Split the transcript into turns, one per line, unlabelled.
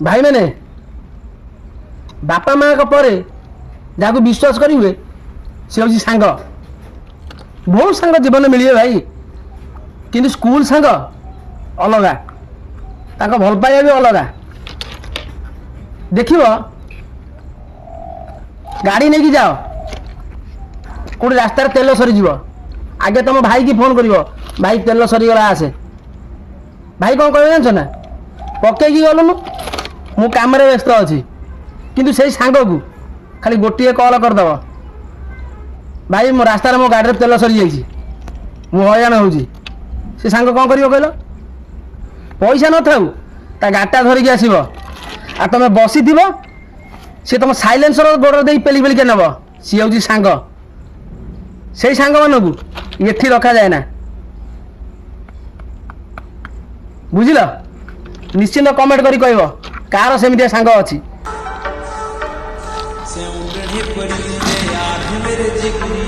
ଭାଇମାନେ, ବାପା ମାଆଙ୍କ ପରେ ଯାହାକୁ ବିଶ୍ୱାସ କରି ହୁଏ, ସେ ହେଉଛି ସାଙ୍ଗ। ବହୁତ ସାଙ୍ଗ ଜୀବନ ମିଳିବେ ଭାଇ, କିନ୍ତୁ ସ୍କୁଲ ସାଙ୍ଗ ଅଲଗା, ତାଙ୍କ ଭଲ ପାଇବା ବି ଅଲଗା। ଦେଖିବ, ଗାଡ଼ି ନେଇକି ଯାଅ କୋଉଠି, ରାସ୍ତାରେ ତେଲ ସରିଯିବ, ଆଗେ ତମ ଭାଇକି ଫୋନ୍ କରିବ, "ଭାଇ, ତେଲ ସରିଗଲା, ଆସେ।" ଭାଇ କ'ଣ କହିବ ଜାଣିଛ ନା? "ପକେଇକି ଗଲୁନୁ, ମୁଁ କାମରେ ବ୍ୟସ୍ତ ଅଛି।" କିନ୍ତୁ ସେଇ ସାଙ୍ଗକୁ ଖାଲି ଗୋଟିଏ କଲ୍ କରିଦେବ, "ଭାଇ, ମୋ ରାସ୍ତାରେ ମୋ ଗାଡ଼ିରେ ତେଲ ସରିଯାଇଛି, ମୁଁ ହଇରାଣ ହେଉଛି।" ସେ ସାଙ୍ଗ କ'ଣ କରିବ କହିଲ? ପଇସା ନଥାଉ, ତା ଗାଡ଼ିଟା ଧରିକି ଆସିବ। ଆଉ ତମେ ବସିଥିବ, ସିଏ ତମ ସାଇଲେନ୍ସର ଗୋଡ଼ରେ ଦେଇ ପେଲି ପେଲିକା ନେବ। ସିଏ ହେଉଛି ସାଙ୍ଗ। ସେଇ ସାଙ୍ଗମାନଙ୍କୁ ଏଠି ରଖାଯାଏ ନା, ବୁଝିଲ? ନିଶ୍ଚିନ୍ତ କମେଣ୍ଟ କରି କହିବ କାହାର ସେମିତିଆ ସାଙ୍ଗ ଅଛି।
ਸਿਉਂ ਗੜੇ ਪੜੀ ਤੇ ਯਾਰ ਮੇਰੇ ਜਿਗਰੀ।